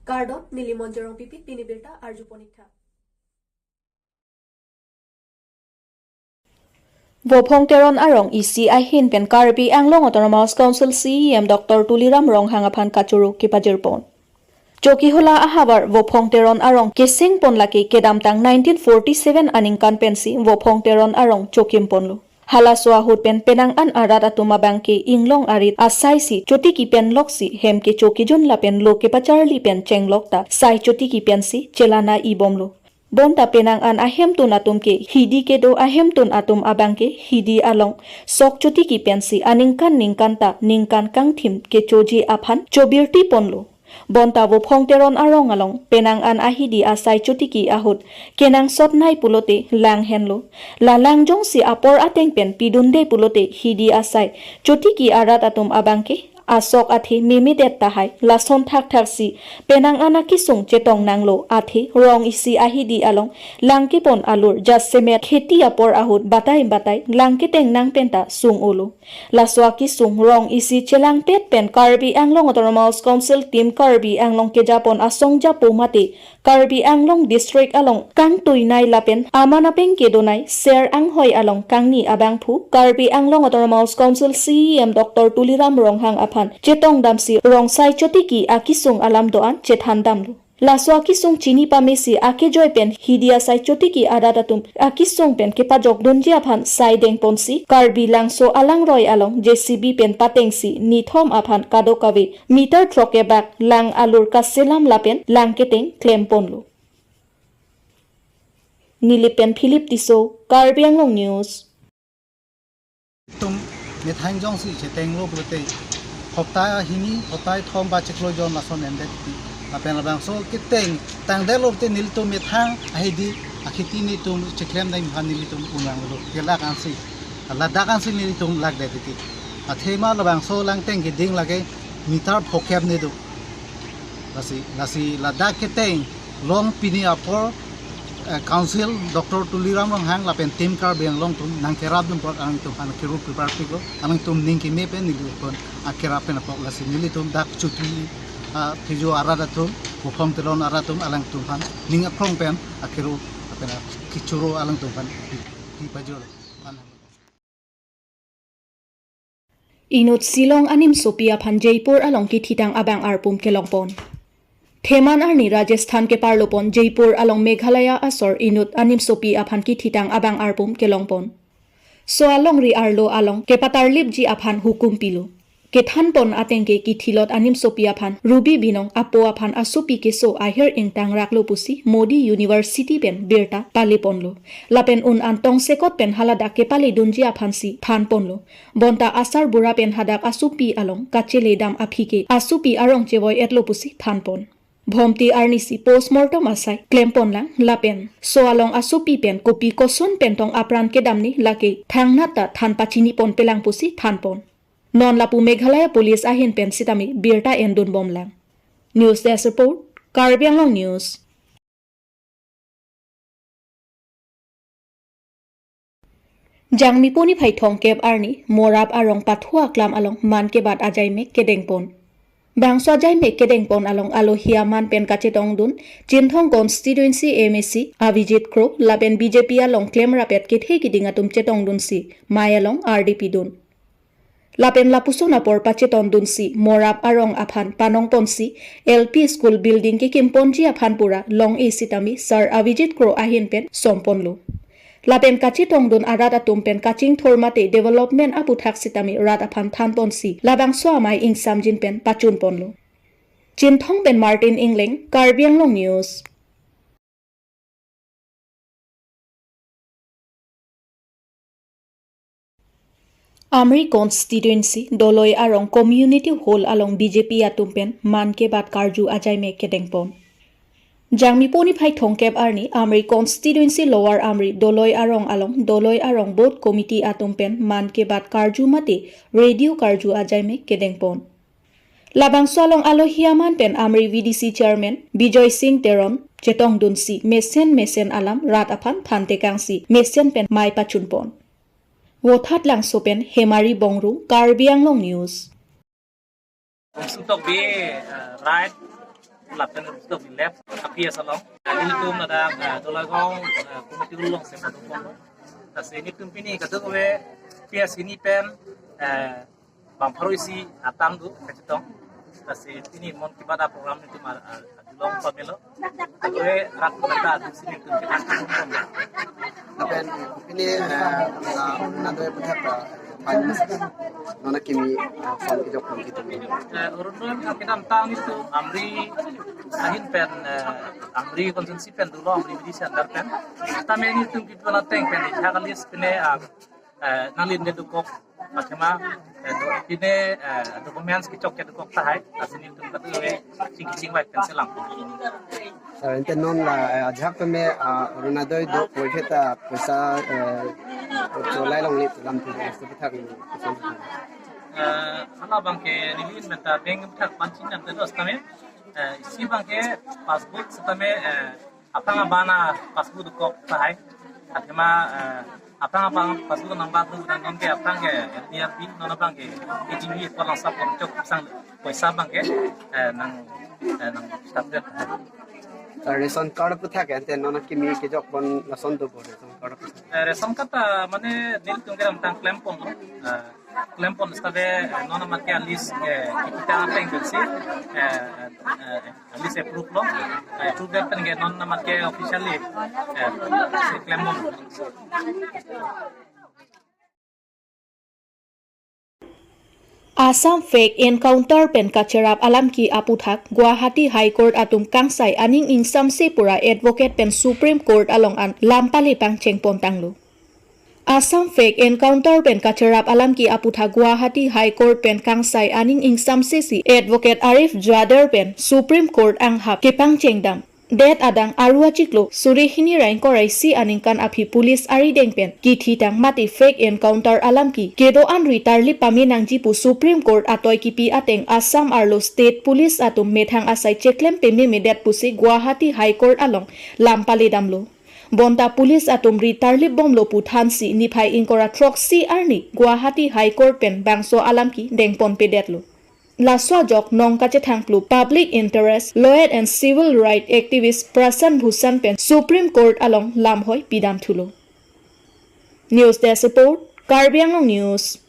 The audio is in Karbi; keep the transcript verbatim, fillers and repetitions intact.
Kardom, neli Monjorong Pipi, pini birta arju ponik tha. Vophong Teron arong isi ahin pen Karbi Anglong Autonomous Council C E M Doctor Tuliram Ronghang aphan kachoro kepajirpon. Chokihola ahavar Vophong Teron arong keseng pon lake kedamtang nineteen forty-seven aningkan pensi Vophong Teron arong chokim ponlo. Halaso ahut pen penang an arat atum abang ke inglong arit asai si chotiki pen loksi hem kecho kejun lapen lo kepacharli pen chenglok ta sai chotiki pensi chelana ibomlo. Bonta penang an ahemtun atum ke hidi kedo ahemtun atum abang ke hidi along sok chotiki pensi aningkan ningkan ta ningkan kangthim kechoji aphan chobirti ponlo. Bonta Vophong Teron arong along penang an ahidi asai chotiki ahut kenangsot nai pulote lang henlo. La lang jongsi apor ateng pen pidunde pulote hidi asai chotiki arat atum abang ke asok athe memedet tahai lason thakthak si penang an akesung chetong nanglo athe rong isi ahidi along lang kepon alur jasemet kheti apor ahut batai batai lang keteng nang penta sung-olo. Laso akesung rong isi chelangpet pen Karbi Anglong Autonomous Council Team Karbi Anglong kejapon asong japo mate Karbi Anglong District along kangtuinai lapen aman apeng kedonai ser anghoi along kangni abangphu Karbi Anglong Autonomous Council C E M Doctor Tuliram Ronghang aphan chetongdamsi rong sai chotiki akesung alam do-an chethandamlo. Laso akesung chini pamesi akejoi pen hidi asai chotiki arat atum akesung pen kepajok dunji aphan sai dengponsi Karbi Langso alangroi along J C B pen patengsi nithom aphan kadokave meter throkkebak lang alur kaselam lapen lang keteng klemponlo. Nilip pen Philip Tisso, Karbi Anglong News. Tum methang jongsi chetenglo pulote hopta hini, hopta thom ba chiklo jon lason endet ti. Lapen labangso keteng tangdetlo te nelitum methang ahidi akheti nelitum chiklem deng phan nelitum unang lo. Kelak ansi, ladak ansi nelitum lakdet ti. Athema labangso langteng keding lake meter phokep ne do. Lasi, lasi ladak keteng long pini apor, eh, Council Doctor Tuliram Ronghang lapen Team Karbi Anglong atum nangkerapdun apot alangtum aphan kero prepare pilo, alangtum ning keme pen nelitum akerap pen apot lasi nelitum dak chuti, ah, phijo arat atum, Vophong Teron arat atum alangtum aphan ning akrong pen akero lapen akechoro alangtum aphan pi, pi pajirlo. Inut Shillong animsopi aphan Jaipur along kithitang abang arpum kelongpon. Theman arni Rajasthan keparlopon Jaipur along Meghalaya asor inut animsopi aphan kithitang abang arpum kelongpon. So alongri arlo along kepatarlipji aphan hukum pilo. Kethanpon ateng ke kithilot animsopi aphan Ruby Binong apo aphan asopi keso ahir ingtang raklo pusi Modi University pen birta paleponlo. Lapen un an tongsekot pen haladak kepaledunji aphansi thanponlo. Bonta asar bura pen hadak asopi along kacheledam aphi ke asopi arong chevoi-etlo pusi thanpon. Bhomti arnisi postmortem asai klemponlang lapen so along asopi pen kopi koson pen tong apran kedam ne lake thangnat ta than pachiniponpelang pusi thanpon. Non lapu Meghalaya Police ahin pen sitame birta endunbomlang. News Desk Report, Karbi Anglong News. Jangmipo niphai thomkep arni Morap arong Pathu Aklam along man kebat ajaimek kedengpon. Bangso ajaimek kedengpon along alohi aman pen kachetongdun Chinthong Constituency M A C Avijit Kro lapen B J P along klemrapet kethe kiding atum chetongdunsi mei along ardi pidun. Lapen lapuson apor pachetongdunsi Morap arong aphan panongponsi L P school building kekimponji aphan pura long-e sitame Sir Avijit Kro ahin pen somponlo. Lapen kachetongdun arat atum pen kachingthur mate development aputhak sitame rat aphan thanponsi labangso amei ingsamjin pen pachunponlo. Chinthong pen Martin Engleng, Karbi Anglong News. Amri Constituency Doloi arong Community Hall along B J P atum pen man kebat karju ajaimek kedengpon. Jangmipo niphai thomkep arni Amri Constituency Lower Amri Doloi arong along Doloi arong Booth Committee atum pen man kebat karju mate radio karju ajaimek kedengpon. Labangso along alohi aman pen Amri V D C Chairman Bijoy Singh Teron chetongdunsi mesen mesen alam rat aphan thantekangsi mesen pen mei pachunpon. Vothatlangso pen Hemari Bongrung, Karbi Anglong News. Sutok bi, eh, right. Lapen rupstok left A P S along. Nelitum ladak, eh, Dolagaon, eh, committee along se padopon. Lasi nelitum pini kadokave P S ini pen, eh, bang pharo isi atang do kachetong. Lasi pini Mann Ki Baat program nelitum ar, ar, adolong pamelo. Kadokave rat mata adu si nelitum chetong. Lapen pini, eh, la Orunodoi aphuthak, eh, than non akimi, eh, form kejok pon kitum. Eh, Orunodoi kedamtang nelitum Amri ahin pen, eh, Amri constituency pen dolo, Amri B D C under pen. Tame nelitum kipon ateng pen ajahak a-list pine, ah, eh, nangli ne dokok, athema, eh, do, pine, eh, documents kechok ke dokok tahai, lasi nelitum kadokave ching chingvai pen selang. Eh, ante non la, eh, ajahak peme, ah, Orunodoi do poisa ta poisa, eh, cholai longle pu lam thu aphuthak ni. Eh, hala abangke neli pen ta bank aphuthak panchin ante do setame, eh, isi abangke passbook setame, eh, aphrang abana passbook dokok tahai. Athema, eh, aphrang abang passbook number do dan nonke aphrang ke L D R B non abangke K T V ko langsap pon chok sang poisa abangke, eh, nang, eh, nang start det. Eh, ration card aphuthak ante non akimi kejok pon lason dopo ration card aphuthak. Eh, ration card, ah, mane nelitum kedamtang klem ponlo. Eh, klem pon setame, eh, non amat ke a-list ke kepitang ateng pensi, eh, eh, a-list approve lo, eh, approve det pen ke non amat ke officially, eh, si klem pon. Assam fake encounter pen kacherap alam ke aphuthak Guwahati High Court atum kangsai aning ingsamse pura advocate pen Supreme Court along an lam pale pangcheng pon tanglo. Assam fake encounter pen kacherap alam ke aphuthak Guwahati High Court pen kangsai aning ingsamse si Advocate Arif Jadar pen Supreme Court anghap kepangcheng dam det adang aru achiklo suri hini ra ingkoi ra isi aningkan aphi police arideng pen kithitang mate fake encounter alam ke kedo-an ri tarlip pame nangji pu Supreme Court atoi kipi ateng Assam arlo state police atum methang asai cheklem peme medet pusi Guwahati High Court along lam pale damlo. Bonta police atum ri tarlip bomlo pu thansi niphai ingkoi ra throksi arni Guwahati High Court pen bangso alam ke dengpon pedetlo. Laso ajok nong kachethang plu public interest lawyer and civil right activist Prashant Bhushan pen Supreme Court along lamhoi pidam thulo. News Desk Report, Karbi Anglong News.